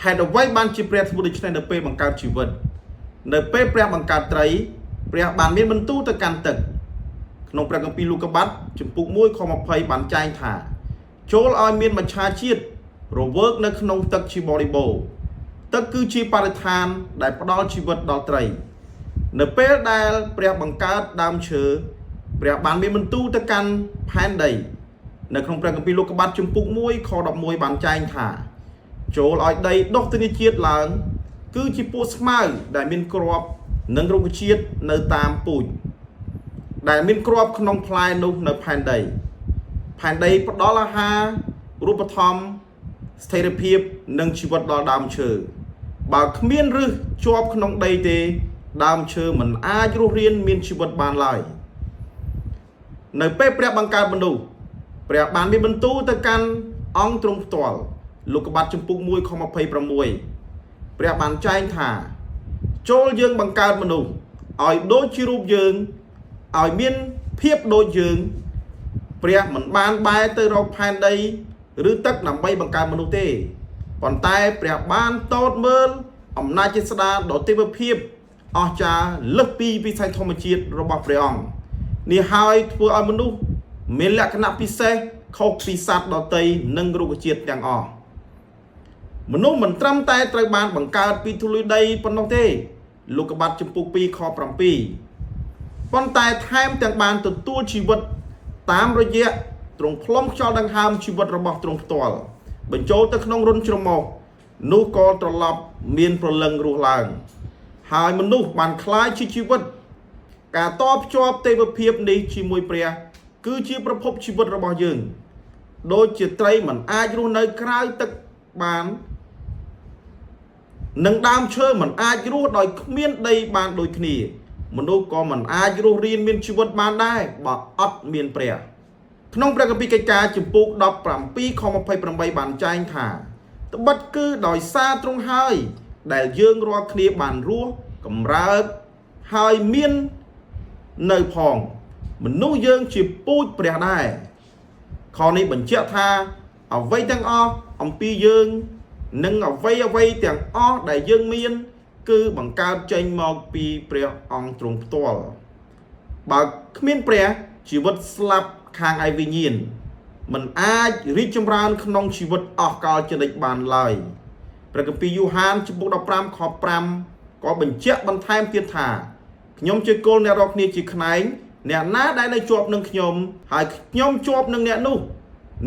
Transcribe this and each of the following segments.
ហេតុអ្វីបានជាព្រះធ្វើដូច្នេះនៅពេលបង្កើតជីវិតនៅពេលព្រះបង្កើតត្រីព្រះបានមានបន្ទូលទៅកាន់ទឹកក្នុងព្រះគម្ពីរលូកាបាត់ជំពូក1ខ20បានចែងថាចូលឲ្យមានមច្ឆាជាតិរវើកនៅក្នុងទឹកជាបរិបូរណ៍ទឹកគឺជាបរិស្ថានដែលផ្ដល់ជីវិតដល់ត្រី នៅពេលដែលព្រះបង្កើតដើមឈើព្រះបានមានបន្ទូលទៅកាន់ផែនដីនៅក្នុងព្រះគម្ពីរលោកុបាទជំពូក1ខ11បានចែងថាចូលឲ្យដីដុះធនជាតិឡើង គឺជាពួកស្មៅដែលមានគ្រាប់និងរុក្ខជាតិនៅតាមពូជដែលមានគ្រាប់ក្នុងផ្លែនោះនៅផែនដីផែនដីផ្ដល់អាហាររូបធម៌ស្ថិរភាពនិងជីវិតដល់ដើមឈើបើគ្មានឫសជាប់ក្នុងដីទេដើមឈើមិនអាចរស់រានមានជីវិតបានឡើយនៅពេលព្រះបង្កើតមនុស្សព្រះបានមានបន្ទូលទៅកាន់អង្គទ្រង់ផ្ទាល់លោកុបាទជំពូក1ខ26ព្រះបានចែងថាចូលយើងបង្កើតមនុស្សឲ្យដូចជារូបយើងឲ្យមានភាពដូចយើងព្រះមិនបានបែរទៅរកផែនដីឬទឹកដើម្បីបង្កើតមនុស្សទេប៉ុន្តែព្រះបានតតមើលអំណាចចេស្តាដ៏ទេវភាពអស្ចារ្យលើសពីវិស័យធម្មជាតិរបស់ព្រះអង្គនេះហើយធ្វើឲ្យមនុស្សមានលក្ខណៈពិសេសខុសពីសត្វដទៃនិងរុក្ខជាតិទាំងអស់មនុស្សមិនត្រឹមតែត្រូវបានបង្កើតពីធូលីដីប៉ុណ្ណោះទេលោកុបាទជំពូក2ខ7ប៉ុន្តែថែមទាំងបានទទួលជីវិតតាមរយៈទ្រង់ផ្លុំខ្យល់ដង្ហើមជីវិតរបស់ទ្រង់ផ្ទាល់បញ្ចូលទៅក្នុងរន្ធច្រមុះនោះក៏ត្រឡប់មានព្រលឹងរស់ឡើងហើយមនុស្សបានក្លាយជាជីវិតការតភ្ជាប់ទេវភាពនេះជាមួយព្រះគឺជាប្រភពជីវិតរបស់យើងដូចជាត្រីមិនអាចរស់នៅក្រៅទឹកបាននិងដើមឈើមិនអាចរស់ដោយគ្មានដីបានដូចគ្នាមនុស្សក៏មិនអាចរស់រានមានជីវិតបានដែរបើអត់មានព្រះក្នុងព្រះគម្ពីរកិច្ចការជំពូក17ខ28បានចែងថាត្បិតគឺដោយសារទ្រង់ហើយដែលយើងរាល់គ្នាបានរស់កម្រើកហើយមាននៅផងមនុស្សយើងជាពូជព្រះដែរខនេះបញ្ជាក់ថាអ្វីទាំងអស់អំពីយើងនិងអ្វីអ្វីទាំងអស់ដែលយើងមាន គឺបង្កើតចេញមកពីព្រះអង្គទ្រង់ផ្ទាល់បើគ្មានព្រះជីវិតស្លាប់ខាងឯវិញ្ញាណមិនអាចរីកចម្រើនក្នុងជីវិតអស់កលជានិច្ចបានឡើយព្រះគម្ពីរយូហានជំពូក15ខ5ក៏បញ្ជាក់បន្ថែមទៀតថាខ្ញុំជាគល់អ្នករាល់គ្នាជាខ្នែងអ្នកណាដែលនៅជាប់នឹងខ្ញុំហើយខ្ញុំជាប់នឹងអ្នកនោះ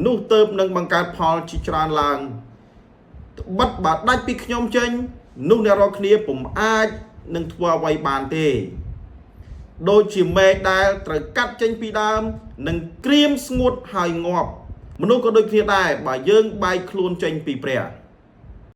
នោះទៅនឹងបង្កើតផលជាច្រើនឡើងត្បិតបើដាច់ពីខ្ញុំចេញនោះអ្នករាល់គ្នាពុំអាចនឹងធ្វើអ្វីបានទេដូចជាមែកដែលត្រូវកាត់ចេញពីដើមនិងក្រៀមស្ងួតហើយងាប់មនុស្សក៏ដូចគ្នាដែរបើយើងបែកខ្លួនចេញពីព្រះ។